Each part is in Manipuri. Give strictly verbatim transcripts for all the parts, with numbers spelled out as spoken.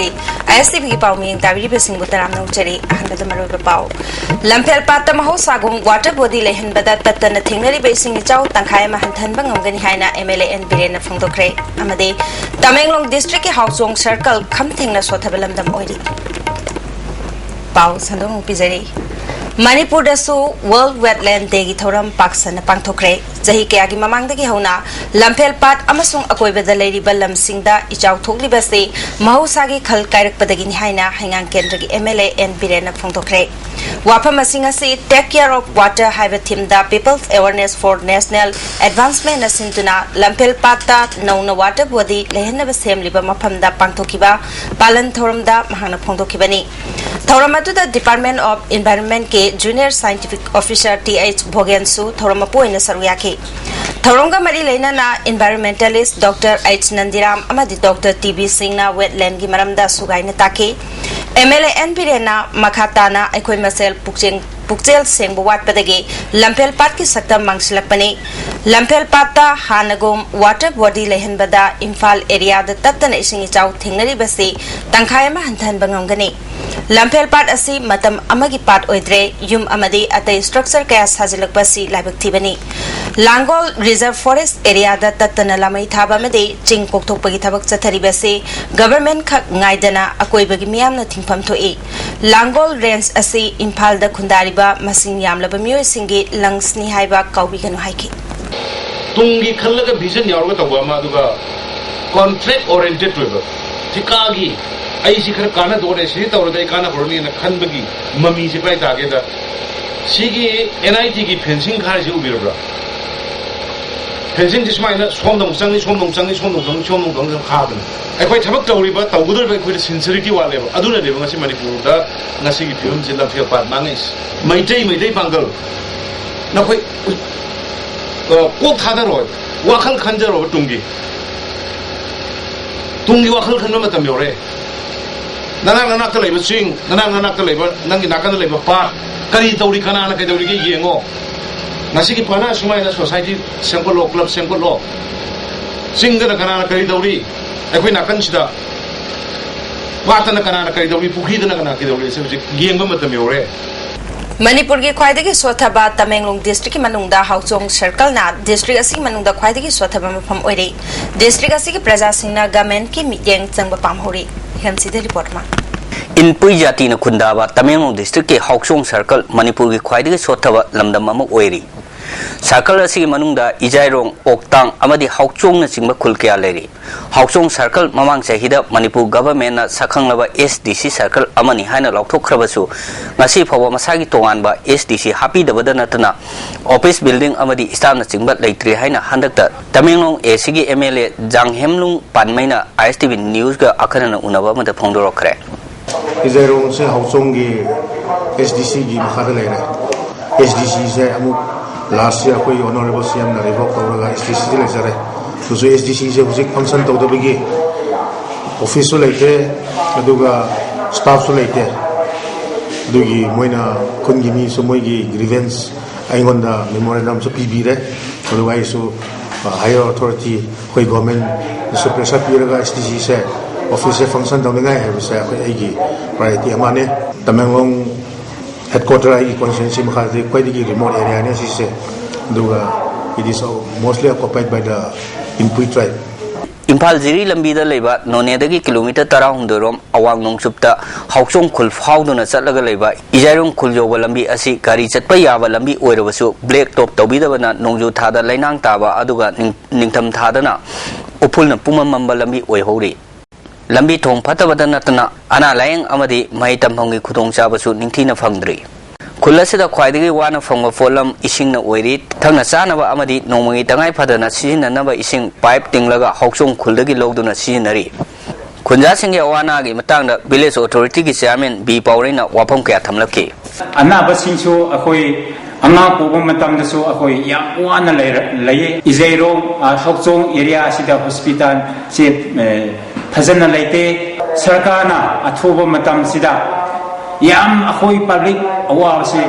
ꯑꯥꯏ ꯑꯦꯁ ꯇꯤ ꯚꯤꯒꯤ ꯄꯥꯎ ꯃꯤꯌꯦꯡ ꯇꯥꯕꯤꯔꯤꯕꯁꯤꯡꯕꯨ ꯇꯔꯥꯝꯅ ꯑꯣꯛꯆꯔꯤ꯫ ꯑꯍꯥꯟꯕꯗ ꯃꯔꯨꯑꯣꯏꯕ ꯄꯥꯎ꯫ ꯂꯝꯐꯦꯜ ꯄꯥꯠꯇ ꯃꯍꯧꯁꯥꯒꯨꯝ ꯋꯥꯇꯔ ꯕꯣꯗꯤ ꯂꯩꯍꯟꯕꯗ ꯇꯠꯇꯅ ꯊꯦꯡꯅꯔꯤꯕ ꯏꯁꯤꯡ ꯏꯆꯥꯎ ꯇꯪꯈꯥꯏ ꯑꯃ ꯍꯟꯊꯍꯟꯕ ꯉꯝꯒꯅꯤ ꯍꯥꯏꯅ ꯑꯦꯝ ꯑꯦꯜ ꯑꯦ ꯑꯦꯟ ꯕꯤꯔꯦꯟꯅ ꯐꯣꯡꯗꯣꯛꯈ꯭ꯔꯦ꯫ ꯑꯃꯗꯤ ꯇꯃꯦꯡꯂꯣꯡ ꯗꯤꯁꯇ꯭ꯔꯤꯛꯀꯤ ꯍꯥꯎꯆꯣꯡ ꯁꯔꯀꯜ ꯈꯝ ꯊꯦꯡꯅ ꯁꯣꯠꯊꯕ ꯂꯝꯗꯝ ꯑꯣꯏꯔꯤ꯫ ꯄꯥꯎ ꯁꯟꯗꯣꯛꯅ ꯄꯤꯖꯔꯤ꯫ ꯃꯅꯤꯄꯨꯔꯗꯁꯨ ꯋꯥꯔꯜꯗ ꯋꯦꯠꯂꯦꯟ ꯗꯦꯒꯤ ꯊꯧꯔꯝ ꯄꯥꯛ ꯁꯟꯅ ꯄꯥꯡꯊꯣꯛꯈ꯭ꯔꯦ꯫ ꯆꯍꯤ ꯀꯌꯥꯒꯤ ꯃꯃꯥꯡꯗꯒꯤ ꯍꯧꯅ ꯂꯝꯐꯦꯜ ꯄꯥꯠ ꯑꯃꯁꯨꯡ ꯑꯀꯣꯏꯕꯗ ꯂꯩꯔꯤꯕ ꯂꯝꯁꯤꯡꯗ ꯏꯆꯥꯎ ꯊꯣꯛꯂꯤꯕꯁꯤ ꯃꯍꯧꯁꯥꯒꯤ ꯈꯜ ꯀꯥꯏꯔꯛꯄꯗꯒꯤꯅꯤ ꯍꯥꯏꯅ ꯍꯩꯉꯥꯡ ꯀꯦꯟꯗ꯭ꯔꯒꯤ ꯑꯦꯝ ꯑꯦꯜ ꯑꯦ ꯑꯦꯟ ꯕꯤꯔꯦꯟꯅ ꯐꯣꯡꯗꯣꯛꯈ꯭ꯔꯦ꯫ ꯋꯥꯐꯝ ꯑꯁꯤꯡ ꯑꯁꯤ Take Care of Water ꯍꯥꯏꯕ ꯊꯤꯝꯗ People's Awareness for National Advancement ꯅ ꯁꯤꯟꯗꯨꯅ ꯂꯝꯐꯦꯜ ꯄꯥꯠꯇ ꯅꯧꯅ ꯋꯥꯇꯔ ꯕꯣꯗꯤ ꯂꯩꯍꯟꯅꯕ ꯁꯦꯝꯂꯤꯕ ꯃꯐꯝꯗ ꯄꯥꯡꯊꯣꯛꯈꯤꯕ ꯄꯥꯂꯟ ꯊꯧꯔꯝꯗ ꯃꯍꯥꯛꯅ ꯐꯣꯡꯗꯣꯛꯈꯤꯕꯅꯤ꯫ ꯊꯧꯔꯝ ꯑꯗꯨꯗ Department of Environment ꯀꯤ Junior Scientific Officer T H ꯚꯣꯒꯦꯟꯁꯨ ꯊꯧꯔꯝ ꯃꯄꯨ ꯑꯣꯏꯅ ꯁꯔꯨꯛ ꯌꯥꯈꯤ꯫ ꯊꯧꯔꯝꯒ ꯃꯔꯤ ꯂꯩꯅꯅ environmentalist ꯗꯣꯛꯇꯔ ꯑꯩꯆ ꯅꯟꯗꯤꯔꯥꯝ ꯑꯃꯗꯤ ꯗꯣꯛꯇꯔ ꯇꯤ ꯕꯤ ꯁꯤꯡꯅ ꯋꯦꯠꯂꯦꯟꯒꯤ ꯃꯔꯝꯗ ꯁꯨꯒꯥꯏꯅ ꯇꯥꯛꯈꯤ꯫ ꯑꯦꯝ ꯑꯦꯜ ꯑꯦ ꯑꯦꯟ ꯕꯤꯔꯦꯟꯅ ꯃꯈꯥ ꯇꯥꯅ ꯑꯩꯈꯣꯏ ꯃꯁꯦꯜ ꯄꯨꯛꯆꯦꯡ ꯄꯨꯛꯆꯦꯜ ꯁꯦꯡꯕ ꯋꯥꯠꯄꯗꯒꯤ ꯂꯝꯐꯦꯜ ꯄꯥꯠꯀꯤ ꯁꯛꯇꯝ ꯃꯥꯡꯁꯤꯜꯂꯛꯄꯅꯤ꯫ ꯂꯝꯐꯦꯜ ꯄꯥꯠꯇ ꯍꯥꯟꯅꯒꯨꯝ ꯋꯥꯇꯔ ꯕꯣꯗꯤ ꯂꯩꯍꯟꯕꯗ ꯏꯝꯐꯥꯜ ꯑꯦꯔꯤꯌꯥꯗ ꯇꯠꯇꯅ ꯏꯁꯤꯡ ꯏꯆꯥꯎ ꯊꯦꯡꯅꯔꯤꯕꯁꯤ ꯇꯪꯈꯥꯏ ꯑꯃ ꯍꯟꯊꯍꯟꯕ ꯉꯝꯒꯅꯤ꯫ ꯂꯝꯐꯦꯜ ꯄꯥꯠ ꯑꯁꯤ ꯃꯇꯝ ꯑꯃꯒꯤ ꯄꯥꯠ ꯑꯣꯏꯗ꯭ꯔꯦ꯫ ꯌꯨꯝ ꯑꯃꯗꯤ ꯑꯇꯩ ꯁ꯭ꯇ꯭ꯔꯛꯆꯔ ꯀꯌꯥ ꯁꯥꯖꯤꯜꯂꯛꯄ ꯑꯁꯤ ꯂꯥꯏꯕꯛ ꯊꯤꯕꯅꯤ꯫ ꯂꯥꯡꯒꯣꯜ ꯔꯤꯖꯔꯚ ꯐꯣꯔꯦꯁ꯭ꯠ ꯑꯦꯔꯤꯌꯥꯗ ꯇꯠꯇꯅ ꯂꯥꯃꯩ ꯊꯥꯕ ꯑꯃꯗꯤ ꯆꯤꯡ ꯀꯣꯛꯊꯣꯛꯄꯒꯤ ꯊꯕꯛ ꯆꯠꯊꯔꯤꯕ ꯑꯁꯤ ꯒꯚꯔꯟꯃꯦꯟꯠ ꯈꯛ ꯉꯥꯏꯗꯅ ꯑꯀꯣꯏꯕꯒꯤ ꯃꯤꯌꯥꯝꯅ ꯊꯤꯡꯐꯝ ꯊꯣꯛꯏ꯫ ꯂꯥꯡꯒꯣꯜ ꯔꯦꯟꯖ ꯑꯁꯤ ꯏꯝꯐꯥꯜꯗ ꯈꯨꯟꯗꯥꯔꯤꯕ ꯃꯁꯤꯡ ꯌꯥꯝꯂꯕ ꯃꯤꯑꯣꯏꯁꯤꯡꯒꯤ ꯂꯪꯁꯅꯤ ꯍꯥꯏꯕ ꯀꯥꯎꯕꯤꯒꯅꯨ ꯍꯥꯏꯈꯤ꯫ ꯇꯨꯡꯒꯤ ꯈꯜꯂꯒ ꯚꯤꯖꯟ ꯌꯥꯎꯔꯒ ꯇꯧꯕ ꯑꯃ, ꯑꯗꯨꯒ ꯀꯣꯟꯇ꯭ꯔꯦꯛ ꯑꯣꯔꯤꯌꯦꯟꯇꯦꯗ ꯑꯣꯏꯕ, ꯊꯤꯀꯥꯒꯤ, ꯑꯩꯁꯤ ꯈꯔ ꯀꯥꯟꯅꯗꯣꯔꯦ, ꯁꯤꯗꯤ ꯇꯧꯔꯗꯤ ꯑꯩ ꯀꯥꯟꯅꯍꯧꯔꯅꯤꯅ ꯈꯟꯕꯒꯤ ꯃꯃꯤꯁꯦ ꯀꯥꯏ ꯇꯥꯒꯦꯗ, ꯁꯤꯒꯤ ꯑꯦꯟ ꯑꯥꯏ ꯇꯤꯒꯤ ꯐꯦꯟꯁꯤꯡ ꯈꯥꯔꯤꯁꯦ ꯎꯕꯤꯔꯕ꯭ꯔꯥ? ꯐꯦꯟꯁꯤꯡꯁꯦ ꯁꯨꯃꯥꯏꯅ ꯁꯣꯝꯗ ꯑꯃꯨꯛ ꯆꯪꯉꯤ, ꯁꯣꯝꯗ ꯑꯃꯨꯛ ꯆꯪꯉꯤ, ꯁꯣꯝꯗ ꯑꯃꯨꯛ ꯆꯪꯉꯤ, ꯁꯣꯝꯗ ꯑꯃꯨꯛ ꯆꯪꯉꯤ, ꯈꯥꯕꯅꯤ꯫ ꯑꯩꯈꯣꯏ ꯊꯕꯛ ꯇꯧꯔꯤꯕ, ꯇꯧꯒꯗꯧꯔꯤꯕ ꯑꯩꯈꯣꯏꯗ ꯁꯤꯟꯁꯤꯔꯤꯇꯤ ꯋꯥꯠꯂꯦꯕ꯫ ꯑꯗꯨꯅꯗꯤꯕ ꯉꯁꯤ ꯃꯅꯤꯄꯨꯔꯗ ꯉꯁꯤꯒꯤ ꯐꯤꯕꯝꯁꯤ ꯂꯝꯐꯦꯜ ꯄꯥꯠ ꯃꯥꯡꯉꯛꯏꯁꯤ꯫ ꯃꯩꯇꯩ, ꯃꯩꯇꯩ ꯄꯥꯡꯒꯜ, ꯅꯈꯣꯏ, ꯑ, ꯀꯣꯛ ꯊꯥꯗꯔꯣꯏ, ꯋꯥꯈꯜ ꯈꯟꯖꯔꯣꯕ ꯇꯨꯡꯒꯤ꯫ ꯇꯨꯡꯒꯤ ꯋꯥꯈꯜ ꯈꯟꯕ ꯃꯇꯝ ꯌꯧꯔꯦ꯫ ꯅꯅꯥꯛ ꯅꯅꯥꯛꯇ ꯂꯩꯕ ꯆꯤꯡ, ꯅꯅꯥꯛ ꯅꯅꯥꯛꯇ ꯂꯩꯕ, ꯅꯪꯒꯤ ꯅꯥꯀꯟꯗ ꯂꯩꯕ ꯄꯥꯠ, ꯀꯔꯤ ꯇꯧꯔꯤ, ꯀꯅꯥꯅ ꯀꯩꯗꯧꯔꯤꯒꯦ ꯌꯦꯡꯉꯣ꯫ ꯉꯁꯤꯒꯤ ꯄꯅꯥ ꯁꯨꯃꯥꯏꯅ ꯁꯣꯁꯥꯏꯇꯤ ꯁꯦꯝꯒꯠꯂꯣ, ꯀ꯭ꯂꯕ ꯁꯦꯝꯒꯠꯂꯣ꯫ ꯆꯤꯡꯗꯅ ꯀꯅꯥꯅ ꯀꯔꯤ ꯇꯧꯔꯤ? ꯑꯩꯈꯣꯏ ꯅꯥꯀꯟꯁꯤꯗ ꯄꯥꯠꯇꯅ ꯀꯅꯥꯅ ꯀꯔꯤ ꯇꯧꯔꯤ, ꯄꯨꯈ꯭ꯔꯤꯗꯅ ꯀꯅꯥ ꯀꯩꯗꯧꯔꯤ, ꯑꯁꯤ ꯍꯧꯖꯤꯛ ꯌꯦꯡꯕ ꯃꯇꯝ ꯌꯧꯔꯦ꯫ ꯃꯅꯤꯄꯨꯔꯒꯤ ꯈ꯭ꯋꯥꯏꯗꯒꯤ ꯁꯣꯠꯊꯕ ꯇꯃꯦꯡꯂꯣꯡ ꯗꯤꯁꯇ꯭ꯔꯤꯛꯀꯤ ꯃꯅꯨꯡꯗ ꯍꯥꯎꯆꯣꯡ ꯁꯔꯀꯜꯅ ꯗꯤꯁꯇ꯭ꯔꯤꯛ ꯑꯁꯤꯒꯤ ꯃꯅꯨꯡꯗ ꯈ꯭ꯋꯥꯏꯗꯒꯤ ꯁꯣꯠꯊꯕ ꯃꯐꯝ ꯑꯣꯏꯔꯤ꯫ ꯗꯤꯁꯇ꯭ꯔꯤꯛ ꯑꯁꯤꯒꯤ ꯄ꯭ꯔꯖꯥꯁꯤꯡꯅ ꯒꯃꯦꯟꯀꯤ ꯃꯤꯠꯌꯦꯡ ꯆꯪꯕ ꯄꯥꯝꯍꯧꯔꯤ꯫ ꯍꯦꯝꯁꯤꯗ ꯔꯤꯄꯣꯔꯠ ꯑꯃ꯫ ꯏꯟꯄꯨꯏ ꯖꯥꯇꯤꯅ ꯈꯨꯟꯗꯥꯕ ꯇꯃꯦꯡꯂꯣꯡ ꯗꯤꯁꯇ꯭ꯔꯤꯛꯀꯤ ꯍꯥꯎꯆꯣꯡ ꯁꯔꯀꯜ ꯃꯅꯤꯄꯨꯔꯒꯤ ꯈ꯭ꯋꯥꯏꯗꯒꯤ ꯁꯣꯠꯊꯕ ꯂꯝꯗꯝ ꯑꯃ ꯑꯣꯏꯔꯤ꯫ ꯁꯔꯀꯜ ꯑꯁꯤꯒꯤ ꯃꯅꯨꯡꯗ ꯏꯖꯥꯏꯔꯣꯡ, ꯑꯣꯛꯇꯥꯡ ꯑꯃꯗꯤ ꯍꯥꯎꯆꯣꯡꯅꯆꯤꯡꯕ ꯈꯨꯜ ꯀꯌꯥ ꯂꯩꯔꯤ꯫ ꯍꯥꯎꯆꯣꯡ ꯁꯔꯀꯜ ꯃꯃꯥꯡ ꯆꯍꯤꯗ ꯃꯅꯤꯄꯨꯔ ꯒꯚꯔꯟꯃꯦꯟꯠꯅ ꯁꯛꯈꯪꯂꯕ ꯑꯦꯁ ꯗꯤ ꯁꯤ ꯁꯔꯀꯜ ꯑꯃꯅꯤ ꯍꯥꯏꯅ ꯂꯥꯎꯊꯣꯛꯈ꯭ꯔꯕꯁꯨ, ꯉꯁꯤ ꯐꯥꯎꯕ ꯃꯁꯥꯒꯤ ꯇꯣꯉꯥꯟꯕ ꯑꯦꯁ ꯗꯤ ꯁꯤ ꯍꯥꯞꯄꯤꯗꯕꯗ ꯅꯠꯇꯅ ꯑꯣꯐꯤꯁ ꯕꯤꯜꯗꯤꯡ ꯑꯃꯗꯤ ꯁ꯭ꯇꯥꯐꯅꯆꯤꯡꯕ ꯂꯩꯇ꯭ꯔꯤ ꯍꯥꯏꯅ ꯍꯟꯗꯛꯇ ꯇꯃꯦꯡꯂꯣꯡ ꯑꯦ ꯁꯤꯒꯤ ꯑꯦꯝ ꯑꯦꯜ ꯑꯦ ꯖꯥꯡꯍꯦꯝꯂꯨꯡ ꯄꯥꯟꯃꯩꯅ ꯑꯥꯏ ꯑꯦꯁ ꯇꯤ ꯚꯤ ꯅ꯭ꯌꯨꯁꯀ ꯑꯈꯟꯅꯅ ꯎꯅꯕ ꯑꯃꯗ ꯐꯣꯡꯗꯣꯔꯛꯈ꯭ꯔꯦ꯫ ꯏꯖꯩꯔꯣꯡꯁꯦ ꯍꯥꯎꯆꯣꯡꯒꯤ ꯑꯦꯁ ꯗꯤ ꯁꯤꯒꯤ ꯃꯈꯥꯗ ꯂꯩꯔꯦ꯫ ꯑꯦꯁ ꯗꯤ ꯁꯤꯁꯦ ꯑꯃꯨꯛ ꯂꯥꯁ ꯌꯔ ꯑꯩꯈꯣꯏ ꯑꯣꯅꯔꯦꯕꯜ ꯁꯤ ꯑꯦꯝꯅ ꯔꯤꯚꯣꯛ ꯇꯧꯔꯒ ꯑꯦꯁ ꯗꯤ ꯁꯤꯁꯦ ꯂꯩꯖꯔꯦ꯫ ꯑꯗꯨꯁꯨ ꯑꯦꯁ ꯗꯤ ꯁꯤꯁꯦ ꯍꯧꯖꯤꯛ ꯐꯪꯁꯟ ꯇꯧꯗꯕꯒꯤ ꯑꯣꯐꯤꯁꯁꯨ ꯂꯩꯇꯦ, ꯑꯗꯨꯒ ꯁ꯭ꯇꯥꯐꯁꯨ ꯂꯩꯇꯦ꯫ ꯑꯗꯨꯒꯤ ꯃꯣꯏꯅ ꯈꯨꯟꯒꯤ ꯃꯤꯁꯨ ꯃꯣꯏꯒꯤ ꯒ꯭ꯔꯤꯚꯦꯟꯁ ꯑꯩꯉꯣꯟꯗ ꯃꯦꯃꯣꯔꯦꯟꯗꯝꯁꯨ ꯄꯤꯕꯤꯔꯦ꯫ ꯑꯗꯨꯒ ꯑꯩꯁꯨ ꯍꯥꯏꯌꯔ ꯑꯣꯊꯣꯔꯤꯇꯤ ꯑꯩꯈꯣꯏ ꯒꯣꯔꯃꯦꯟꯗꯁꯨ ꯄ꯭ꯔꯦꯁꯔ ꯄꯤꯔꯒ ꯑꯦꯁ ꯗꯤ ꯁꯤꯁꯦ ꯑꯣꯐꯤꯁꯁꯦ ꯐꯪꯁꯟ ꯇꯧꯅꯤꯡꯉꯥꯏ ꯍꯥꯏꯕꯁꯦ ꯑꯩꯈꯣꯏ ꯑꯩꯒꯤ ꯄ꯭ꯔꯥꯏꯌꯣꯔꯤꯇꯤ ꯑꯃꯅꯤ꯫ ꯇꯃꯦꯡꯂꯣꯡ ꯍꯦꯗꯀ꯭ꯋꯥꯇꯔ ꯑꯩꯒꯤ ꯀꯣꯟꯁꯇꯤꯇ꯭ꯋꯦꯟꯁꯤ ꯃꯈꯥꯗꯗꯤ ꯈ꯭ꯋꯥꯏꯗꯒꯤ ꯔꯤꯃꯣꯠ ꯑꯦꯔꯤꯌꯥꯅꯤ ꯁꯤꯁꯦ꯫ ꯑꯗꯨꯒ it is mostly occupied by the Inpui tribe. Imphal ꯖꯤꯔꯤ ꯂꯝꯕꯤꯗ ꯂꯩꯕ ꯅꯣꯅꯦꯗꯒꯤ ꯀꯤꯂꯣꯃꯤꯇꯔ ꯇꯔꯥꯍꯨꯝꯗꯣꯏ ꯔꯣꯝ ꯑꯋꯥꯡ ꯅꯣꯡꯆꯨꯞꯇ ꯍꯥꯎꯆꯣꯡ ꯈꯨꯜ ꯐꯥꯎꯗꯨꯅ ꯆꯠꯂꯒ ꯂꯩꯕ ꯏꯖꯥꯏꯔꯣꯡ ꯈꯨꯜ ꯌꯧꯕ ꯂꯝꯕꯤ ꯑꯁꯤ ꯒꯥꯔꯤ ꯆꯠꯄ ꯌꯥꯕ ꯂꯝꯕꯤ ꯑꯣꯏꯔꯕꯁꯨ, ꯕ꯭ꯂꯦꯛ ꯇꯣꯞ ꯇꯧꯕꯤꯗꯕꯅ ꯅꯣꯡꯖꯨ ꯊꯥꯗ ꯂꯩꯅꯥꯡ ꯇꯥꯕ ꯑꯗꯨꯒ ꯅꯤꯡ-, ꯅꯤꯡꯊꯝ ꯊꯥꯗꯅ ꯎꯐꯨꯜꯅ ꯄꯨꯝꯃꯝ ꯃꯝꯕ ꯂꯝꯕꯤ ꯑꯣꯏꯍꯧꯔꯤ꯫ ꯂꯝꯕꯤ ꯊꯣꯡ ꯐꯠꯇꯕꯗ ꯅꯠꯇꯅ ꯑꯅꯥ ꯂꯥꯌꯦꯡ ꯑꯃꯗꯤ ꯃꯍꯩ ꯇꯝꯐꯝꯒꯤ ꯈꯨꯗꯣꯡꯆꯥꯕꯁꯨ ꯅꯤꯡꯊꯤꯅ ꯐꯪꯗ꯭ꯔꯤ꯫ ꯈꯨꯜ ꯑꯁꯤꯗ ꯈ꯭ꯋꯥꯏꯗꯒꯤ ꯋꯥꯅ ꯐꯪꯕ ꯄꯣꯠꯂꯝ ꯏꯁꯤꯡꯅ ꯑꯣꯏꯔꯤ꯫ ꯊꯛꯅ ꯆꯥꯅꯕ ꯑꯃꯗꯤ ꯅꯣꯡꯃꯒꯤ ꯇꯉꯥꯏ ꯐꯗꯅ ꯁꯤꯖꯤꯟꯅꯅꯕ ꯏꯁꯤꯡ ꯄꯥꯏꯞ ꯇꯤꯡꯂꯒ ꯍꯥꯎꯆꯣꯡ ꯈꯨꯜꯗꯒꯤ ꯂꯧꯗꯨꯅ ꯁꯤꯖꯤꯟꯅꯔꯤ꯫ ꯈꯨꯟꯖꯥꯁꯤꯡꯒꯤ ꯑꯋꯥ ꯑꯅꯥꯒꯤ ꯃꯇꯥꯡꯗ ꯚꯤꯂꯦꯖ ꯑꯣꯊꯣꯔꯤꯇꯤꯒꯤ ꯆꯤꯌꯥꯔꯃꯦꯟ ꯕꯤ ꯄꯥꯎꯔꯩꯅ ꯋꯥꯐꯝ ꯀꯌꯥ ꯊꯝꯂꯛꯈꯤ꯫ ꯑꯅꯥꯕꯁꯤꯡꯁꯨ ꯑꯩꯈꯣꯏ ꯑꯉꯥꯡ ꯄꯣꯛꯄ ꯃꯇꯝꯗꯁꯨ ꯑꯩꯈꯣꯏ ꯌꯥꯝ ꯋꯥꯅ ꯂꯩꯔ-, ꯂꯩꯌꯦ꯫ ꯏꯖꯩꯔꯣꯡ, ꯑ, ꯍꯥꯎꯆꯣꯡ ꯑꯦꯔꯤꯌꯥ ꯑꯁꯤꯗ ꯍꯣꯁꯄꯤꯇꯥꯜꯁꯦ, ꯑ, ꯐꯖꯅ ꯂꯩꯇꯦ꯫ ꯁꯔꯀꯥꯔꯅ ꯑꯊꯨꯕ ꯃꯇꯝꯁꯤꯗ ꯌꯥꯝ ꯑꯩꯈꯣꯏ ꯄꯕ꯭ꯂꯤꯛ ꯑꯋꯥꯕꯁꯤ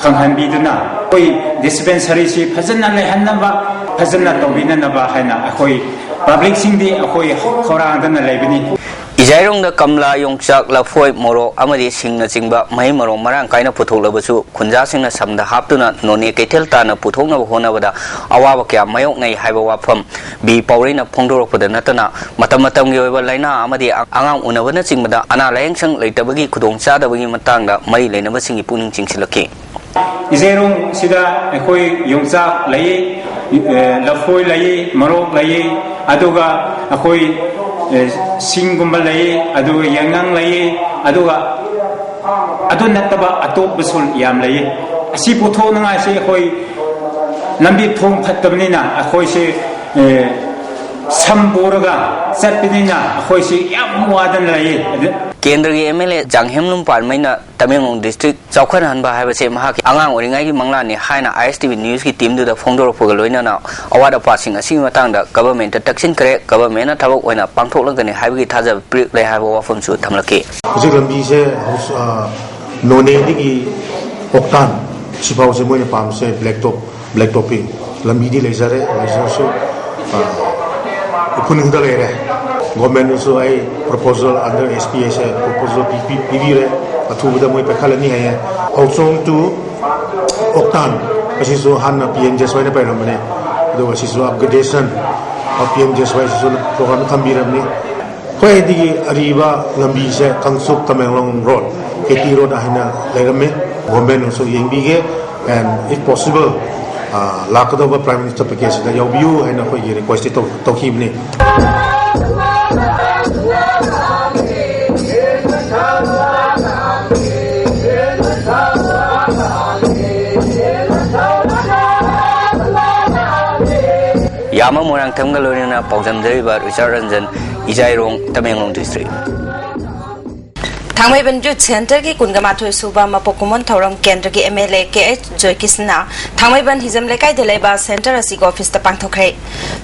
ꯈꯪꯍꯟꯕꯤꯗꯨꯅ ꯑꯩꯈꯣꯏ ꯗꯤꯁꯄꯦꯟꯁꯔꯤꯁꯤ ꯐꯖꯅ ꯂꯩꯍꯟꯅꯕ, ꯐꯖꯅ ꯇꯧꯕꯤꯅꯅꯕ ꯍꯥꯏꯅ ꯑꯩꯈꯣꯏ ꯄꯕ꯭ꯂꯤꯛꯁꯤꯡꯗꯤ ꯑꯩꯈꯣꯏ ꯈꯧꯔꯥꯡꯗꯅ ꯂꯩꯕꯅꯤ꯫ ꯏꯖꯥꯏꯔꯣꯡꯗ ꯀꯝꯂꯥ, ꯌꯣꯡꯆꯥꯛ, ꯂꯐꯣꯏ, ꯃꯣꯔꯣꯛ ꯑꯃꯗꯤ ꯁꯤꯡꯅꯆꯤꯡꯕ ꯃꯍꯩ ꯃꯔꯣꯡ ꯃꯔꯥꯡ ꯀꯥꯏꯅ ꯄꯨꯊꯣꯛꯂꯕꯁꯨ, ꯈꯨꯟꯖꯥꯁꯤꯡꯅ ꯁꯝꯗ ꯍꯥꯞꯇꯨꯅ ꯅꯣꯅꯦ ꯀꯩꯊꯦꯜ ꯇꯥꯟꯅ ꯄꯨꯊꯣꯛꯅꯕ ꯍꯣꯠꯅꯕꯗ ꯑꯋꯥꯕ ꯀꯌꯥ ꯃꯥꯌꯣꯛꯅꯩ ꯍꯥꯏꯕ ꯋꯥꯐꯝ ꯕꯤ ꯄꯥꯎꯔꯩꯅ ꯐꯣꯡꯗꯣꯔꯛꯄꯗ ꯅꯠꯇꯅ, ꯃꯇꯝ ꯃꯇꯝꯒꯤ ꯑꯣꯏꯕ ꯂꯥꯏꯅꯥ ꯑꯃꯗꯤ ꯑꯉꯥꯡ ꯎꯅꯕꯅꯆꯤꯡꯕꯗ ꯑꯅꯥ ꯂꯥꯌꯦꯡꯁꯪ ꯂꯩꯇꯕꯒꯤ ꯈꯨꯗꯣꯡꯆꯥꯗꯕꯒꯤ ꯃꯇꯥꯡꯗ ꯃꯔꯤ ꯂꯩꯅꯕꯁꯤꯡꯒꯤ ꯄꯨꯛꯅꯤꯡ ꯆꯤꯡꯁꯤꯜꯂꯛꯈꯤ꯫ ꯏꯖꯩꯔꯣꯡꯁꯤꯗ ꯑꯩꯈꯣꯏ ꯌꯣꯡꯆꯥꯛ ꯂꯩ, ꯑꯦ, ꯂꯐꯣꯏ ꯂꯩ, ꯃꯣꯔꯣꯛ ꯂꯩ, ꯑꯗꯨꯒ ꯑꯩꯈꯣꯏ, ꯑꯦ, ꯁꯤꯡꯒꯨꯝꯕ ꯂꯩ, ꯑꯗꯨꯒ ꯌꯥꯏꯉꯪ ꯂꯩ, ꯑꯗꯨꯒ ꯑꯗꯨ ꯅꯠꯇꯕ ꯑꯇꯣꯞꯄꯁꯨ ꯌꯥꯝ ꯂꯩ꯫ ꯑꯁꯤ ꯄꯨꯊꯣꯛꯅꯉꯥꯏꯁꯤ ꯑꯩꯈꯣꯏ ꯂꯝꯕꯤ ꯊꯣꯡ ꯐꯠꯇꯕꯅꯤꯅ ꯑꯩꯈꯣꯏꯁꯦ, ꯑꯦ, ꯁꯝ ꯄꯨꯔꯒ ꯆꯠꯄꯅꯤꯅ ꯑꯩꯈꯣꯏꯁꯦ ꯌꯥꯝ ꯋꯥꯗꯅ ꯂꯩꯌꯦ꯫ ꯑꯗꯨ ꯀꯦꯟꯗ꯭ꯔꯒꯤ ꯑꯦꯝ ꯑꯦꯜ ꯑꯦ ꯖꯥꯡꯍꯦꯝꯂꯨꯝ ꯄꯥꯟꯃꯩꯅ ꯇꯃꯦꯡꯂꯣꯡ ꯗꯤꯁꯇ꯭ꯔꯤꯛ ꯆꯥꯎꯈꯠꯍꯟꯕ ꯍꯥꯏꯕꯁꯦ ꯃꯍꯥꯛꯀꯤ ꯑꯉꯥꯡ ꯑꯣꯏꯔꯤꯉꯩꯒꯤ ꯃꯪꯂꯥꯟꯅꯤ ꯍꯥꯏꯅ ꯑꯥꯏ ꯑꯦꯁ ꯇꯤ ꯚꯤ ꯅ꯭ꯌꯨꯁꯀꯤ ꯇꯤꯝꯗꯨꯗ ꯐꯣꯡꯗꯣꯔꯛꯄꯒ ꯂꯣꯏꯅꯅ, ꯑꯋꯥꯠ ꯑꯄꯥꯁꯤꯡ ꯑꯁꯤꯒꯤ ꯃꯇꯥꯡꯗ ꯒꯚꯔꯟꯃꯦꯟꯠꯇ ꯇꯛꯁꯤꯟꯈ꯭ꯔꯦ, ꯒꯚꯔꯟꯃꯦꯟꯠꯅ ꯊꯕꯛ ꯑꯣꯏꯅ ꯄꯥꯡꯊꯣꯛꯂꯒꯅꯤ ꯍꯥꯏꯕꯒꯤ ꯊꯥꯖꯕ ꯄꯤꯔꯛꯂꯦ ꯍꯥꯏꯕ ꯋꯥꯐꯝꯁꯨ ꯊꯝꯂꯛꯈꯤ꯫ ꯍꯧꯖꯤꯛ ꯂꯝꯕꯤꯁꯦ ꯍꯧꯖꯤꯛ, ꯑ, ꯅꯣꯅꯦꯗꯒꯤ ꯀꯣꯛꯇꯥꯟ ꯁꯤꯐꯥꯎꯁꯦ ꯃꯣꯏꯅ ꯄꯥꯝꯕꯁꯦ ꯕ꯭ꯂꯦꯛ ꯇꯣꯞ, ꯕ꯭ꯂꯦꯛ ꯇꯣꯞꯄꯤꯡ꯫ ꯂꯝꯕꯤꯗꯤ ꯂꯩꯖꯔꯦ, ꯂꯩꯖꯔꯁꯨ, ꯑ, ꯎꯐꯨꯟ ꯈꯛꯇ ꯂꯩꯔꯦ꯫ ꯒꯣꯔꯃꯦꯟꯗꯁꯨ ꯑꯩ ꯄ꯭ꯔꯣꯄꯣꯖꯦꯜ ꯑꯟꯗꯔ ꯑꯦꯁ ꯄꯤ ꯑꯦꯁꯦ ꯄ꯭ꯔꯣꯄꯣꯖꯦꯜ ꯄꯤ-, ꯄꯤ-, ꯄꯤꯕꯤꯔꯦ, ꯑꯊꯨꯕꯗ ꯃꯣꯏ ꯄꯥꯏꯈꯠꯂꯅꯤ ꯍꯥꯏꯌꯦ꯫ ꯍꯧꯆꯣꯡ to ꯀꯣꯛꯇꯥꯟ ꯑꯁꯤꯁꯨ ꯍꯥꯟꯅ ꯄꯤ ꯑꯦꯝ ꯖꯦ ꯑꯦꯁ ꯋꯥꯏꯅ ꯄꯥꯏꯔꯝꯕꯅꯦ, ꯑꯗꯨꯒ ꯁꯤꯁꯨ upgradation of P M G S Y ꯁꯤꯁꯨ ꯄ꯭ꯔꯣꯒ꯭ꯔꯥꯝ ꯊꯝꯕꯤꯔꯕꯅꯤ꯫ ꯈ꯭ꯋꯥꯏꯗꯒꯤ ꯑꯔꯤꯕ ꯂꯝꯕꯤꯁꯦ Kangchup Tamenglong road, K T road ꯍꯥꯏꯅ ꯂꯩꯔꯝꯃꯤ꯫ ꯒꯣꯔꯃꯦꯟꯅꯁꯨ ꯌꯦꯡꯕꯤꯒꯦ, and if possible, ꯑ, ꯂꯥꯛꯀꯗꯧꯕ ꯄ꯭ꯔꯥꯏꯝ ꯃꯤꯅꯤꯁꯇꯔ ꯄꯦꯀꯦꯖꯁꯤꯗ ꯌꯥꯎꯕꯤꯌꯨ ꯍꯥꯏꯅ ꯑꯩꯈꯣꯏꯒꯤ ꯔꯤꯀ꯭ꯋꯦꯁꯇꯤ ꯇꯧ-, ꯇꯧꯈꯤꯕꯅꯤ꯫ ꯌꯥꯃ ꯃꯣꯏꯔꯥꯡꯊꯦꯝꯒ ꯂꯣꯏꯅꯅ ꯄꯥꯎꯖꯝꯖꯔꯤꯕ Richard Ranjan, Ijairong, Tamenglong district. Thangmeiband youth ꯁꯦꯟꯇꯔꯒꯤ ꯀꯨꯟꯒ ꯃꯥꯊꯣꯏ ꯁꯨꯕ ꯃꯄꯣꯛ ꯀꯨꯝꯑꯣꯟ ꯊꯧꯔꯝ ꯀꯦꯟꯗ꯭ꯔꯒꯤ M L A K H ꯖꯣꯏꯀꯤꯁꯟꯅ ꯊꯥꯡꯃꯩꯕꯟ ꯍꯤꯖꯝ ꯂꯩꯀꯥꯏꯗ ꯂꯩꯕ ꯁꯦꯟꯇꯔ ꯑꯁꯤꯒꯤ ꯑꯣꯐꯤꯁꯇ ꯄꯥꯡꯊꯣꯛꯈ꯭ꯔꯦ꯫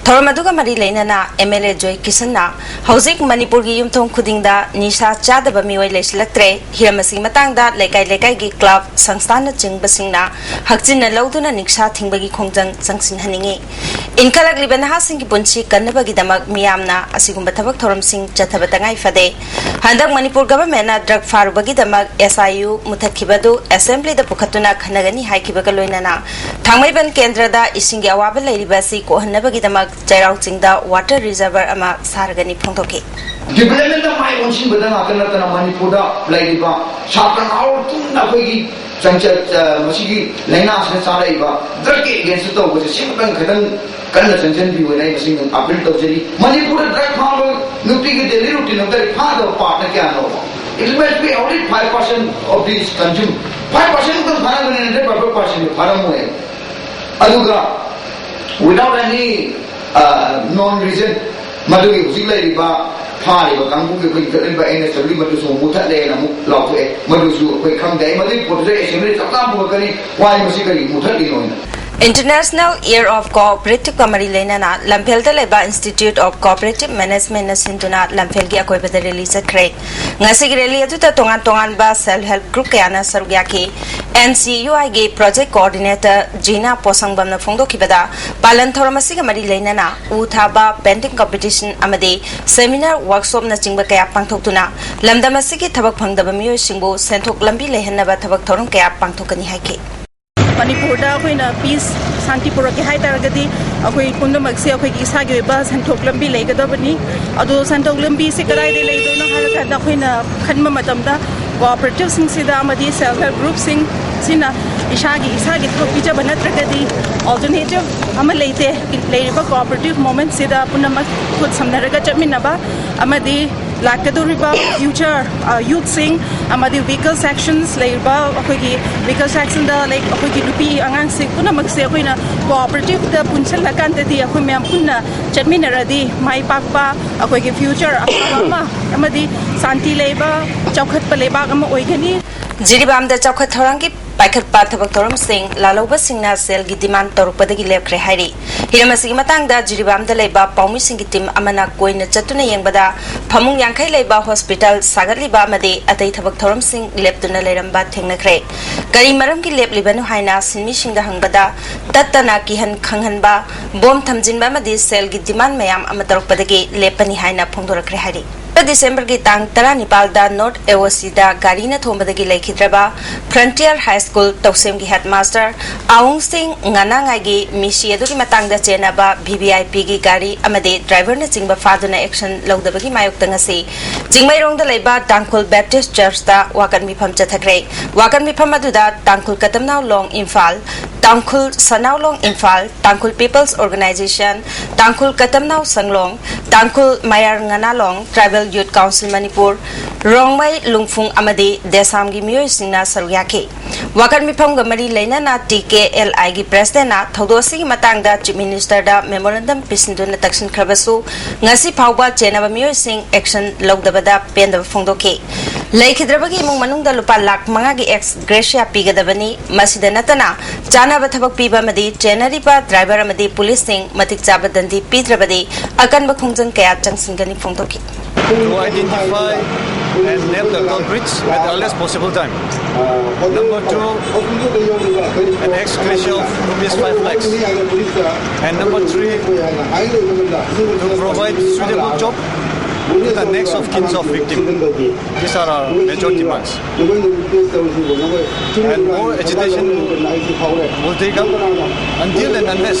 ꯊꯧꯔꯝ ꯑꯗꯨꯒ ꯃꯔꯤ ꯂꯩꯅꯅ ꯑꯦꯝ ꯑꯦꯜ ꯑꯦ ꯖꯣꯏꯀꯤꯁꯟꯅ ꯍꯧꯖꯤꯛ ꯃꯅꯤꯄꯨꯔꯒꯤ ꯌꯨꯝꯊꯣꯡ ꯈꯨꯗꯤꯡꯗ ꯅꯤꯁꯥ ꯆꯥꯗꯕ ꯃꯤꯑꯣꯏ ꯂꯩꯁꯤꯜꯂꯛꯇ꯭ꯔꯦ, ꯍꯤꯔꯝ ꯑꯁꯤꯒꯤ ꯃꯇꯥꯡꯗ ꯂꯩꯀꯥꯏ ꯂꯩꯀꯥꯏꯒꯤ ꯀ꯭ꯂꯕ, ꯁꯪꯁꯊꯥꯟꯅꯆꯤꯡꯕꯁꯤꯡꯅ ꯍꯛꯆꯤꯟꯅ ꯂꯧꯗꯨꯅ ꯅꯤꯁꯥ ꯊꯤꯡꯕꯒꯤ ꯈꯣꯡꯖꯪ ꯆꯪꯁꯤꯟꯍꯟꯅꯤꯡꯏ꯫ ꯏꯟꯈꯠꯂꯛꯂꯤꯕ ꯅꯍꯥꯁꯤꯡꯒꯤ ꯄꯨꯟꯁꯤ ꯀꯟꯅꯕꯒꯤꯗꯃꯛ ꯃꯤꯌꯥꯝꯅ ꯑꯁꯤꯒꯨꯝꯕ ꯊꯕꯛ ꯊꯧꯔꯝꯁꯤꯡ ꯆꯠꯊꯕ ꯇꯉꯥꯏ ꯐꯗꯦ꯫ ꯍꯟꯗꯛ ꯃꯅꯤꯄꯨꯔ ꯒꯚꯔꯟꯃꯦꯟꯠꯅ ꯗ꯭ꯔꯒ ꯐꯥꯔꯨꯕꯒꯤꯗꯃꯛ ꯑꯦꯁ ꯑꯥꯏ ꯌꯨ ꯃꯨꯊꯠꯈꯤꯕꯗꯨ ꯑꯦꯁꯦꯝꯕ꯭ꯂꯤꯗ ꯄꯨꯈꯠꯇꯨꯅ ꯈꯟꯅꯒꯅꯤ ꯍꯥꯏꯈꯤꯕꯒ ꯂꯣꯏꯅꯅ ꯊꯥꯡꯃꯩꯕꯟ ꯀꯦꯟꯗ꯭ꯔꯗ ꯏꯁꯤꯡꯒꯤ ꯑꯋꯥꯕ ꯂꯩꯔꯤꯕ ꯑꯁꯤ ꯀꯣꯛꯍꯟꯅꯕꯒꯤꯗꯃꯛ ꯆꯩꯔꯥꯎ ꯆꯤꯡꯗ ꯋꯥꯇꯔ ꯔꯤꯖꯔꯚꯔ ꯑꯃ ꯁꯥꯔꯒꯅꯤ ꯐꯣꯡꯗꯣꯛꯈꯤ꯫ ꯗꯤꯕꯂꯞꯃꯦꯟꯗ ꯃꯥꯏ ꯑꯣꯟꯁꯤꯟꯕꯗ ꯉꯥꯛꯇ ꯅꯠꯇꯅ ꯃꯅꯤꯄꯨꯔꯗ ꯂꯩꯔꯤꯕ ꯁꯥꯇ꯭ꯔ ꯅꯍꯥꯔꯣꯜ ꯄꯨꯝꯅ ꯑꯩꯈꯣꯏꯒꯤ ꯆꯪꯆꯠ, ꯑ, ꯃꯁꯤꯒꯤ ꯂꯥꯏꯅꯥꯁꯤꯅ ꯆꯥꯔꯛꯏꯕ ꯗ꯭ꯔꯒꯀꯤ ꯑꯦꯒꯦꯟꯁꯇ ꯇꯧꯕꯁꯦ ꯁꯤꯃꯇꯪ ꯈꯤꯇꯪ ꯀꯟꯅ ꯆꯪꯁꯤꯟꯕꯤꯌꯨꯅ ꯑꯩ ꯃꯁꯤ ꯑꯄꯤꯜ ꯇꯧꯖꯔꯤ꯫ ꯃꯅꯤꯄꯨꯔꯗ ꯗ꯭ꯔꯒ ꯐꯥꯕ ꯅꯨꯄꯤꯒꯤ ꯗꯦꯂꯤ ꯔꯨꯇꯤꯟ ꯑꯃꯗ ꯐꯥꯗꯕ ꯄꯥꯔꯠꯅ ꯀꯌꯥꯅꯣꯕ? It must be only five percent of this consume. Five percent ꯈꯛꯇꯪ ꯐꯥꯔꯝꯒꯅꯤ, hundred percent ꯐꯥꯔꯝꯃꯣꯏ꯫ ꯑꯗꯨꯒ without any, uh, known reason, ꯃꯗꯨꯒꯤ ꯍꯧꯖꯤꯛ ꯂꯩꯔꯤꯕ ꯐꯥꯔꯤꯕ ꯀꯥꯡꯕꯨꯒꯤ ꯑꯩꯈꯣꯏ ꯏꯟꯈꯠꯂꯛꯂꯤꯕ ꯑꯦꯟ ꯑꯦꯁ ꯗꯕ꯭ꯂꯤꯎ ꯃꯗꯨꯁꯨ ꯑꯃꯨꯛ ꯃꯨꯊꯠꯂꯦꯅ ꯑꯃꯨꯛ ꯂꯥꯎꯊꯣꯛꯑꯦ꯫ ꯃꯗꯨꯁꯨ ꯑꯩꯈꯣꯏ ꯈꯪꯗꯦ꯫ ꯑꯩ ꯃꯗꯨꯒꯤ ꯄꯣꯠꯇꯨꯗ ꯑꯦꯁꯦꯝꯕ꯭ꯂꯤ ꯆꯞ ꯆꯥꯅ ꯄꯨꯔꯛꯀꯅꯤ꯫ ꯋꯥꯏ, ꯃꯁꯤ ꯀꯔꯤ ꯃꯨꯊꯠꯂꯤꯅꯣ ꯍꯥꯏꯅ꯫ International Year of Cooperative ꯀ ꯃꯔꯤ ꯂꯩꯅꯅ ꯂꯝꯐꯦꯜꯗ ꯂꯩꯕ Institute of Cooperative Management ꯅ ꯁꯤꯟꯗꯨꯅ ꯂꯝꯐꯦꯜꯒꯤ ꯑꯀꯣꯏꯕꯗ ꯔꯦꯂꯤ ꯆꯠꯈ꯭ꯔꯦ꯫ ꯉꯁꯤꯒꯤ ꯔꯦꯂꯤ ꯑꯗꯨꯗ ꯇꯣꯉꯥꯟ ꯇꯣꯉꯥꯟꯕ ꯁꯦꯜꯐ ꯍꯦꯜꯞ ꯒ꯭ꯔꯨꯞ ꯀꯌꯥꯅ ꯁꯔꯨꯛ ꯌꯥꯈꯤ꯫ ꯑꯦꯟ ꯁꯤ ꯌꯨ ꯑꯥꯏꯒꯤ ꯄ꯭ꯔꯣꯖꯦꯛ ꯀꯣꯑꯣꯔꯗꯤꯅꯦꯇꯔ ꯖꯤꯅꯥ ꯄꯣꯁꯪꯕꯝꯅ ꯐꯣꯡꯗꯣꯛꯈꯤꯕꯗ, ꯄꯥꯂꯟ ꯊꯧꯔꯝ ꯑꯁꯤꯒ ꯃꯔꯤ ꯂꯩꯅꯅ ꯎ ꯊꯥꯕ, ꯄꯦꯟꯇꯤꯡ ꯀꯝꯄꯤꯇꯤꯁꯟ ꯑꯃꯗꯤ ꯁꯦꯃꯤꯅꯥꯔ, ꯋꯥꯔꯛꯁꯣꯞꯅꯆꯤꯡꯕ ꯀꯌꯥ ꯄꯥꯡꯊꯣꯛꯇꯨꯅ ꯂꯝꯗꯝ ꯑꯁꯤꯒꯤ ꯊꯕꯛ ꯐꯪꯗꯕ ꯃꯤꯑꯣꯏꯁꯤꯡꯕꯨ ꯁꯦꯟꯊꯣꯛ ꯂꯝꯕꯤ ꯂꯩꯍꯟꯅꯕ ꯊꯕꯛ ꯊꯧꯔꯝ ꯀꯌꯥ ꯄꯥꯡꯊꯣꯛꯀꯅꯤ ꯍꯥꯏꯈꯤ꯫ ꯃꯅꯤꯄꯨꯔꯗ ꯑꯩꯈꯣꯏꯅ ꯄꯤꯁ, ꯁꯥꯟꯇꯤ ꯄꯨꯔꯛꯀꯦ ꯍꯥꯏ ꯇꯥꯔꯒꯗꯤ ꯑꯩꯈꯣꯏ ꯄꯨꯝꯅꯃꯛꯁꯦ ꯑꯩꯈꯣꯏꯒꯤ ꯏꯁꯥꯒꯤ ꯑꯣꯏꯕ ꯁꯦꯟꯊꯣꯛ ꯂꯝꯕꯤ ꯂꯩꯒꯗꯕꯅꯤ꯫ ꯑꯗꯣ ꯁꯦꯟꯊꯣꯛ ꯂꯝꯕꯤꯁꯦ ꯀꯗꯥꯏꯗ ꯂꯩꯗꯣꯏꯅꯣ ꯍꯥꯏꯔꯀꯥꯟꯗ ꯑꯩꯈꯣꯏꯅ ꯈꯟꯕ ꯃꯇꯝꯗ ꯀꯣꯑꯣꯄꯔꯦꯇꯤꯞꯁꯤꯡꯁꯤꯗ ꯑꯃꯗꯤ ꯁꯦꯜꯐ ꯍꯦꯜꯞ ꯒ꯭ꯔꯨꯞꯁꯤꯡ ꯁꯤꯅ ꯏꯁꯥꯒꯤ, ꯏꯁꯥꯒꯤ ꯊꯕꯛ ꯄꯤꯖꯕ ꯅꯠꯇ꯭ꯔꯒꯗꯤ ꯑꯜꯇꯔꯅꯦꯇꯤꯞ ꯑꯃ ꯂꯩꯇꯦ꯫ ꯂꯩꯔꯤꯕ ꯀꯣꯑꯣꯄꯔꯦꯇꯤꯞ ꯃꯣꯃꯦꯟꯠꯁꯤꯗ ꯄꯨꯝꯅꯃꯛ ꯈꯨꯠ ꯁꯝꯅꯔꯒ ꯆꯠꯃꯤꯟꯅꯕ ꯑꯃꯗꯤ ꯂꯥꯛꯀꯗꯧꯔꯤꯕ future youthꯁꯤꯡ ꯑꯃꯗꯤ weaker sections ꯂꯩꯔꯤꯕ ꯑꯩꯈꯣꯏꯒꯤ weaker sectionꯗ, like, ꯑꯩꯈꯣꯏꯒꯤ ꯅꯨꯄꯤ ꯑꯉꯥꯡꯁꯤꯡ ꯄꯨꯝꯅꯃꯛꯁꯦ ꯑꯩꯈꯣꯏꯅ cooperative ꯄꯨꯟꯁꯤꯜꯂꯀꯥꯟꯗꯗꯤ, ꯑꯩꯈꯣꯏ ꯃꯌꯥꯝ ꯄꯨꯟꯅ ꯆꯠꯃꯤꯟꯅꯔꯗꯤ ꯃꯥꯏ ꯄꯥꯛꯄ, ꯑꯩꯈꯣꯏꯒꯤ future ꯑꯐꯕ ꯑꯃ ꯑꯃꯗꯤ ꯁꯥꯟꯇꯤ ꯂꯩꯕ, ꯆꯥꯎꯈꯠꯄ ꯂꯩꯕꯥꯛ ꯑꯃ ꯑꯣꯏꯒꯅꯤ꯫ ꯖꯤꯔꯤꯕꯥꯝꯗ ꯆꯥꯎꯈꯠ ꯊꯧꯔꯥꯡꯒꯤ ꯄꯥꯏꯈꯠꯄ ꯊꯕꯛ ꯊꯧꯔꯝꯁꯤꯡ ꯂꯥꯜꯍꯧꯕꯁꯤꯡꯅ ꯁꯦꯜꯒꯤ demand ꯇꯧꯔꯛꯄꯗꯒꯤ ꯂꯦꯞꯈ꯭ꯔꯦ ꯍꯥꯏꯔꯤ꯫ ꯍꯤꯔꯝ ꯑꯁꯤꯒꯤ ꯃꯇꯥꯡꯗ ꯖꯤꯔꯤꯕꯥꯝꯗ ꯂꯩꯕ ꯄꯥꯎꯃꯤꯁꯤꯡꯒꯤ team ꯑꯃꯅ ꯀꯣꯏꯅ ꯆꯠꯇꯨꯅ ꯌꯦꯡꯕꯗ, ꯐꯃꯨꯡ ꯌꯥꯡꯈꯩ ꯂꯩꯕ hospital ꯁꯥꯒꯠꯂꯤꯕ ꯑꯃꯗꯤ ꯑꯇꯩ ꯊꯕꯛ ꯊꯧꯔꯝꯁꯤꯡ ꯂꯦꯞꯇꯨꯅ ꯂꯩꯔꯝꯕ ꯊꯦꯡꯅꯈ꯭ꯔꯦ꯫ ꯀꯔꯤ ꯃꯔꯝꯒꯤ ꯂꯦꯞꯂꯤꯕꯅꯣ ꯍꯥꯏꯅ ꯁꯤꯟꯃꯤꯁꯤꯡꯗ ꯍꯪꯕꯗ, ꯇꯠꯇꯅ ꯀꯤꯍꯟ ꯈꯪꯍꯟꯕ, ꯕꯣꯝ ꯊꯝꯖꯤꯟꯕ ꯑꯃꯗꯤ ꯁꯦꯜꯒꯤ demand ꯃꯌꯥꯝ ꯑꯃ ꯇꯧꯔꯛꯄꯗꯒꯤ ꯂꯦꯞꯄꯅꯤ ꯍꯥꯏꯅ ꯐꯣꯡꯗꯣꯔꯛꯈ꯭ꯔꯦ ꯍꯥꯏꯔꯤ꯫ ꯗꯤꯁꯦꯝꯕꯔꯒꯤ ꯇꯥꯡ ꯇꯔꯥꯅꯤꯄꯥꯜꯗ North AOCꯗ ꯒꯥꯔꯤꯅ ꯊꯣꯝꯕꯗꯒꯤ ꯂꯩꯈꯤꯗ꯭ꯔꯕ Frontier High School ꯇꯧꯁꯦꯝꯒꯤ headmaster ꯑꯥꯎꯡꯁꯤꯡ ꯉꯅꯥꯉꯥꯏꯒꯤ ꯃꯤꯁꯤ ꯑꯗꯨꯒꯤ ꯃꯇꯥꯡꯗ ꯆꯦꯟꯅꯕ VVIPꯒꯤ ꯒꯥꯔꯤ ꯑꯃꯗꯤ driverꯅꯆꯤꯡꯕ ꯐꯥꯗꯨꯅ action ꯂꯧꯗꯕꯒꯤ ꯃꯥꯌꯣꯛꯇ ꯉꯁꯤ ꯆꯤꯡꯃꯩꯔꯣꯡꯗ ꯂꯩꯕ ꯇꯥꯡꯈꯨꯜ Baptist Churchꯇ ꯋꯥꯀꯠ ꯃꯤꯐꯝ ꯆꯠꯊꯈ꯭ꯔꯦ꯫ ꯋꯥꯀꯠ ꯃꯤꯐꯝ ꯑꯗꯨꯗ ꯇꯥꯡꯈꯨꯜ ꯀꯇꯝꯅꯥꯎ ꯂꯣꯡ ꯏꯝꯐꯥꯜ, ꯇꯥꯡꯈꯨꯜ ꯁꯅꯥꯎ ꯂꯣꯡ ꯏꯝꯐꯥꯜ, ꯇꯥꯡꯈꯨꯜ People's Organisation, ꯇꯥꯡꯈꯨꯜ ꯀꯇꯝꯅꯥꯎ ꯁꯪꯂꯣꯡ, ꯇꯥꯡꯈꯨꯜ ꯃꯌꯥꯔ ꯉꯅꯥꯂꯣꯡ, Tribal Youth Council Manipur, Rongmei ꯂꯨꯡꯐꯨꯡ ꯑꯃꯗꯤ ꯗꯦꯁꯥꯝꯒꯤ ꯃꯤꯑꯣꯏꯁꯤꯡꯅ ꯁꯔꯨꯛ ꯌꯥꯈꯤ꯫ ꯋꯥꯀꯠ ꯃꯤꯐꯝꯒ ꯃꯔꯤ ꯂꯩꯅꯅ TKLIꯒꯤ presidentꯅ ꯊꯧꯗꯣꯛ ꯑꯁꯤꯒꯤ ꯃꯇꯥꯡꯗ Chief Ministerꯗ memorandum ꯄꯤꯁꯤꯟꯗꯨꯅ ꯇꯛꯁꯤꯟꯈ꯭ꯔꯕꯁꯨ, ꯉꯁꯤ ꯐꯥꯎꯕ ꯆꯦꯟꯅꯕ ꯃꯤꯑꯣꯏꯁꯤꯡ action ꯂꯧꯗꯕꯗ ꯄꯦꯟꯗꯕ ꯐꯣꯡꯗꯣꯛꯈꯤ꯫ ꯂꯩꯈꯤꯗ꯭ꯔꯕꯒꯤ ꯏꯃꯨꯡ ꯃꯅꯨꯡꯗ ꯂꯨꯄꯥ ꯂꯥꯈ ꯃꯉꯥꯒꯤ ex gratia ꯄꯤꯒꯗꯕꯅꯤ꯫ ꯃꯁꯤꯗ ꯅꯠꯇꯅ, ꯆꯥꯅꯕ ꯊꯕꯛ ꯄꯤꯕ ꯑꯃꯗꯤ ꯆꯦꯟꯅꯔꯤꯕ driver ꯑꯃꯗꯤ ꯄꯨꯂꯤꯁꯁꯤꯡ ꯃꯇꯤꯛ ꯆꯥꯕ ꯗꯟꯗꯤ ꯄꯤꯗ꯭ꯔꯕꯗꯤ ꯑꯀꯟꯕ ꯈꯣꯡꯖꯪ ꯀꯌꯥ ꯆꯪꯁꯤꯟꯒꯅꯤ ꯐꯣꯡꯗꯣꯛꯈꯤ꯫ To identify and nab the culprits at the earliest possible time. Number two, an ex gratia of rupees five lakhs. And number three, to provide suitable job to the next of kins of victim. These are our major demands. And more agitation will take up until and unless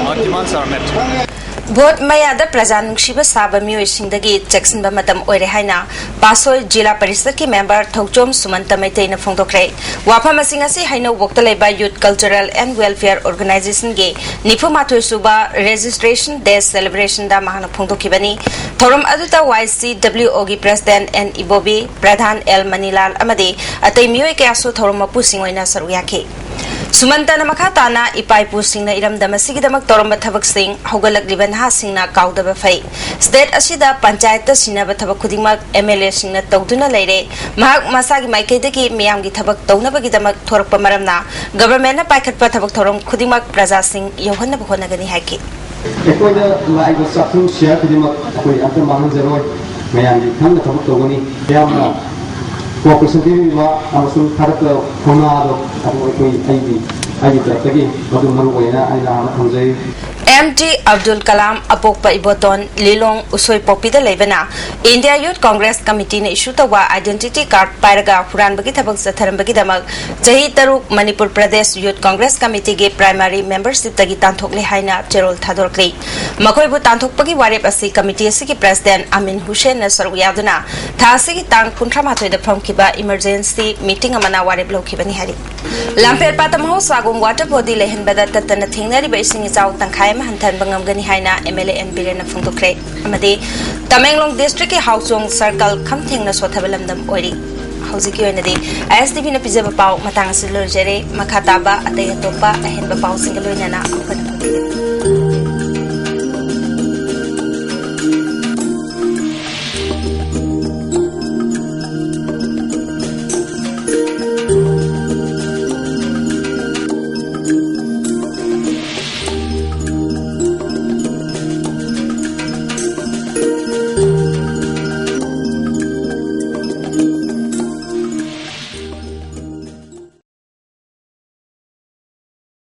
our demands are met. Vote ꯃꯌꯥꯗ ꯄ꯭ꯔꯖꯥ ꯅꯨꯡꯁꯤꯕ ꯁꯥꯕ ꯃꯤꯑꯣꯏꯁꯤꯡꯗꯒꯤ ꯆꯦꯛꯁꯤꯟꯕ ꯃꯇꯝ ꯑꯣꯏꯔꯦ ꯍꯥꯏꯅ ꯄꯥꯁꯣꯏ ꯖꯤꯂꯥ ꯄꯔꯤꯁꯠꯀꯤ ꯃꯦꯝꯕꯔ ꯊꯧꯆꯣꯝ ꯁꯨꯃꯟꯇ ꯃꯩꯇꯩꯅ ꯐꯣꯡꯗꯣꯛꯈ꯭ꯔꯦ꯫ ꯋꯥꯐꯝ ꯑꯁꯤ ꯉꯁꯤ ꯍꯩꯅꯧꯕꯣꯛꯇ ꯂꯩꯕ Youth Cultural and Welfare Organizationꯒꯤ ꯅꯤꯐꯨ ꯃꯥꯊꯣꯏ ꯁꯨꯕ Registration Day Celebrationꯗ ꯃꯍꯥꯛꯅ ꯐꯣꯡꯗꯣꯛꯈꯤꯕꯅꯤ꯫ ꯊꯧꯔꯝ ꯑꯗꯨꯗ Y C W Oꯒꯤ President N ꯏꯕꯣꯕꯤ, ꯄ꯭ꯔꯙꯥꯟ L ꯃꯅꯤꯂꯥꯜ ꯑꯃꯗꯤ ꯑꯇꯩ ꯃꯤꯑꯣꯏ ꯀꯌꯥꯁꯨ ꯊꯧꯔꯝ ꯃꯄꯨꯁꯤꯡ ꯑꯣꯏꯅ ꯁꯔꯨꯛ ꯌꯥꯈꯤ꯫ ꯁꯨꯃꯟꯇꯅ ꯃꯈꯥ ꯇꯥꯅ ꯏꯄꯥ ꯏꯄꯨꯁꯤꯡꯅ ꯏꯔꯝꯗꯝ ꯑꯁꯤꯒꯤꯗꯃꯛ ꯇꯧꯔꯝꯕ ꯊꯕꯛꯁꯤꯡ, ꯍꯧꯒꯠꯂꯛꯂꯤꯕ ꯅꯍꯥꯁꯤꯡꯅ ꯀꯥꯎꯗꯕ ꯐꯩ꯫ State ꯑꯁꯤꯗ ꯄꯟꯆꯥꯌꯠꯇ ꯁꯤꯟꯅꯕ ꯊꯕꯛ ꯈꯨꯗꯤꯡꯃꯛ M L Aꯁꯤꯡꯅ ꯇꯧꯗꯨꯅ ꯂꯩꯔꯦ꯫ ꯃꯍꯥꯛ ꯃꯁꯥꯒꯤ ꯃꯥꯏꯀꯩꯗꯒꯤ ꯃꯤꯌꯥꯝꯒꯤ ꯊꯕꯛ ꯇꯧꯅꯕꯒꯤꯗꯃꯛ ꯊꯣꯔꯛꯄ ꯃꯔꯝꯅ governmentꯅ ꯄꯥꯏꯈꯠꯄ ꯊꯕꯛ ꯊꯧꯔꯝ ꯈꯨꯗꯤꯡꯃꯛ ꯄ꯭ꯔꯖꯥꯁꯤꯡ ꯌꯧꯍꯟꯅꯕ ꯍꯣꯠꯅꯒꯅꯤ ꯍꯥꯏꯈꯤ꯫ ꯑꯩꯈꯣꯏꯗ ꯂꯥꯛꯏꯕ ꯆꯥꯛꯈꯨꯝ ꯁꯤꯌꯥꯔ ꯈꯨꯗꯤꯡꯃꯛ ꯑꯩꯈꯣꯏ ꯑꯝꯇ ꯃꯥꯡꯍꯟꯖꯔꯣꯏ꯫ ꯃꯌꯥꯝꯒꯤ ꯈꯪꯅ ꯊꯕꯛ ꯇꯧꯒꯅꯤ꯫ ꯌꯥꯝꯅ cooperation ꯄꯤꯕꯤꯕ ꯑꯃꯁꯨꯡ ꯊꯥꯒꯠꯄ ꯊꯧꯅꯥꯗꯣ ꯑꯗꯨ ꯑꯩꯈꯣꯏ ꯑꯩꯒꯤ ꯑꯩꯒꯤ ꯇꯔꯞꯇꯒꯤ ꯃꯗꯨ ꯃꯔꯨ ꯑꯣꯏꯅ ꯑꯩꯅ ꯍꯥꯟꯅ ꯊꯝꯖꯩ꯫ M T Abdul Kalam ꯑꯄꯣꯛꯄ Iboton ꯂꯤꯂꯣꯡ ꯎꯁꯣꯏꯄꯣꯛꯄꯤꯗ ꯂꯩꯕꯅ India Youth Congress Committeeꯅ issue ꯇꯧꯕ identity card ꯄꯥꯏꯔꯒ ꯍꯨꯔꯥꯟꯕꯒꯤ ꯊꯕꯛ ꯆꯠꯊꯔꯝꯕꯒꯤꯗꯃꯛ ꯆꯍꯤ ꯇꯔꯨꯛ Manipur Pradesh Youth Congress Committeeꯒꯤ primary membershipꯇꯒꯤ ꯇꯥꯟꯊꯣꯛꯂꯦ ꯍꯥꯏꯅ ꯆꯦꯔꯣꯜ ꯊꯥꯗꯣꯔꯛꯂꯤ꯫ ꯃꯈꯣꯏꯕꯨ ꯇꯥꯟꯊꯣꯛꯄꯒꯤ ꯋꯥꯔꯦꯞ ꯑꯁꯤ committee ꯑꯁꯤꯒꯤ president ꯑꯃꯤꯟ ꯍꯨꯁꯦꯟꯅ ꯁꯔꯨꯛ ꯌꯥꯗꯨꯅ ꯊꯥ ꯑꯁꯤꯒꯤ ꯇꯥꯡ ꯀꯨꯟꯊ꯭ꯔꯥ ꯃꯥꯊꯣꯏꯗ ꯐꯝꯈꯤꯕ emergency meeting ꯑꯃꯅ ꯋꯥꯔꯦꯞ ꯂꯧꯈꯤꯕꯅꯤ ꯍꯥꯏꯔꯤ꯫ ꯂꯝꯐꯦꯜꯄꯥꯠꯇ ꯃꯍꯧꯁꯥꯒꯨꯝ water body ꯂꯩꯍꯟꯕꯗ ꯇꯠꯇꯅ ꯊꯦꯡꯅꯔꯤꯕ ꯏꯁꯤꯡ ꯏꯆꯥꯎ ꯇꯪꯈꯥꯏ ꯑꯃ ꯍꯟꯊꯍꯟꯕ ꯉꯝꯒꯅꯤ ꯍꯥꯏꯅ M L A N ꯕꯤꯔꯦꯟꯅ ꯐꯣꯡꯗꯣꯛꯈ꯭ꯔꯦ꯫ ꯑꯃꯗꯤ ꯇꯃꯦꯡꯂꯣꯡ districtꯀꯤ ꯍꯥꯎꯆꯣꯡ circle ꯈꯝ ꯊꯦꯡꯅ ꯁꯣꯠꯊꯕ ꯂꯝꯗꯝ ꯑꯣꯏꯔꯤ꯫ ꯍꯧꯖꯤꯛꯀꯤ ꯑꯣꯏꯅꯗꯤ I S T Vꯅ ꯄꯤꯖꯕ ꯄꯥꯎ ꯃꯇꯥꯡ ꯑꯁꯤꯗ ꯂꯣꯏꯖꯔꯦ꯫ ꯃꯈꯥ ꯇꯥꯕ ꯑꯇꯩ ꯑꯇꯣꯞꯄ ꯑꯍꯦꯟꯕ ꯄꯥꯎꯁꯤꯡꯒ ꯂꯣꯏꯅꯅ ꯑꯃꯨꯛ ꯍꯟꯅ